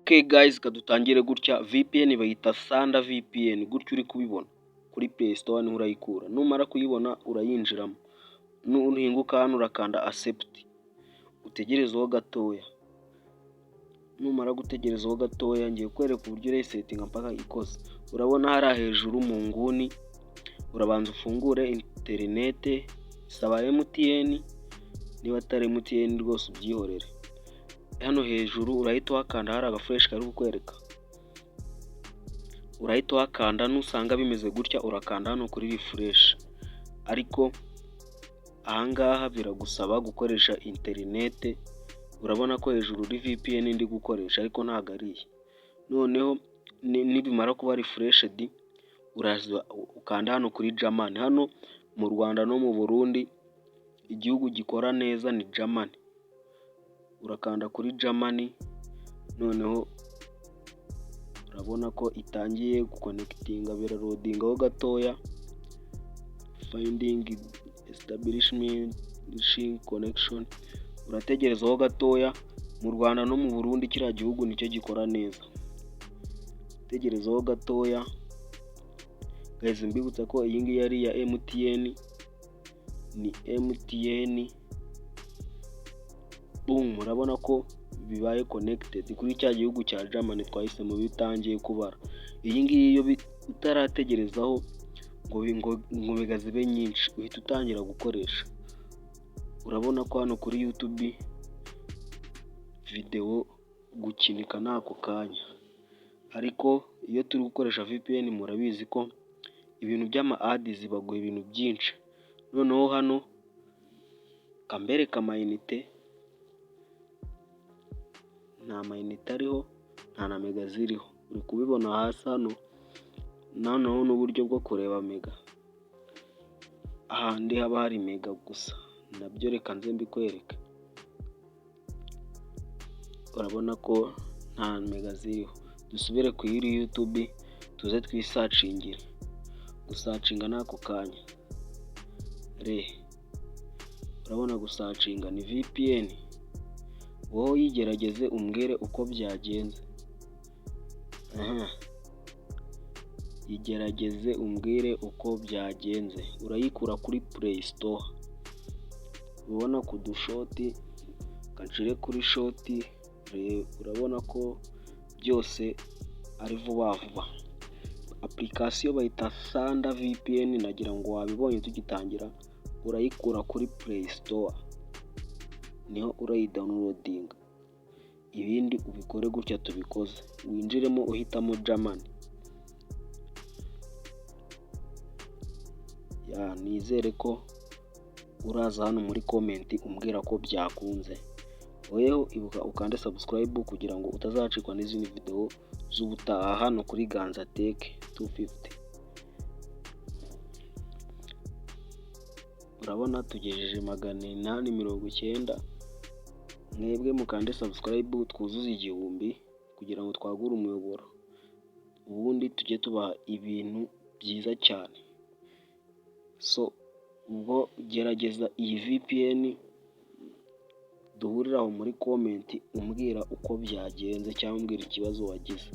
Okay guys, kadutangire gutya. VPN bayita Thunder VPN, gutya uri kubibona kuri Play Store niho urayikura. Numara kuyibona urayinjiramo, nuhinguka hano urakanda accept, utegerezeho gatoya. Numara gutegerezaho gatoya, ngiye kukwereka uburyo urayisettinga mpaka ikoze. Urabona hariya hejuru mu nguni, urabanza ufungure interinete, isaba MTN, niba atari MTN rwose ubyihorere. Hano hejuru urahita uhakanda, hari agaflèche kari kukwereka, urahita uhakanda. Nusanga bimeze gutya urakanda hano kuri refresh, ariko ahangaha biragusaba gukoresha interinete. Urabona ko hejuru uri VPN ndi gukoresha, ariko ntabwo ari iyi. Noneho nibimara kuba refreshed, uraza ukanda hano kuri Germany. Hano mu Rwanda no mu Burundi igihugu gikora neza ni Germany. Urakanda kuri Germany, noneho urabona ko itangiye guconnectinga, biraloadingaho gatoya, finding establishing connection, urategerezaho gatoya. Mu Rwanda no mu Burundi kiriya gihugu nicyo gikora neza. Tegerezaho gatoya guys, mbibutsa ko iyi ngiyi ari iya MTN, ni MTN. Boom, urabona ko bibaye connected kuri cya gihugu cya Germany twahisemo, bitangiye kubara. Iyi ngiyi iyo utarategerezaho ngo mega zibe nyinshi, uhita utangira gukoresha. Urabona ko hano kuri YouTube videwo gukinika ni ako kanya, ariko iyo turi gukoresha VPN murabizi ko ibintu by'ama ads baguha ibintu byinshi. Noneho hano kambereke amayinite, nta mayinite ariho, nta na mega ziriho, uri kubibona hasi hano. Noneho n'uburyo bwo kureba mega, ahandi haba hari mega gusa, nabyo reka nze mbikwereke. Urabona ko nta mega ziriho. Dusubire ku yiri YouTube tuze twisearchingire. Gusearchinga ni ako kanya re, urabona gusearchinga ni VPN. Wowe yigerageze umbwire uko byagenze. Aha, igerageze umbwire uko byagenze. Urayikura kuri Play Store, ubona ku dushort, kanshire kuri short. Urabona ko byose ari vuba vuba. Application bayita Thunder VPN, nagira ngo wabibonye tugitangira. Urayikura kuri Play Store niho urayidownloadinga, ibindi ubikore gutya tubikoze, winjiremo uhitamo Germany. Nizere ko uraza hano muri comment umbwira ko byakunze. Weho ibuka ukande subscribe kugira ngo utazacikwa n'izindi videwo z'ubutaha hano kuri Ganza Tech 250. Urabona tugejeje 890, mwebwe mukande subscribe twuzuze 1000 kugira ngo twagure umuyoboro, ubundi tujye tubaha ibintu byiza cyane. So ubwo gerageza iyi VPN, duhurire aho muri comment umbwira uko byagenze cyangwa umbwira ikibazo wagize.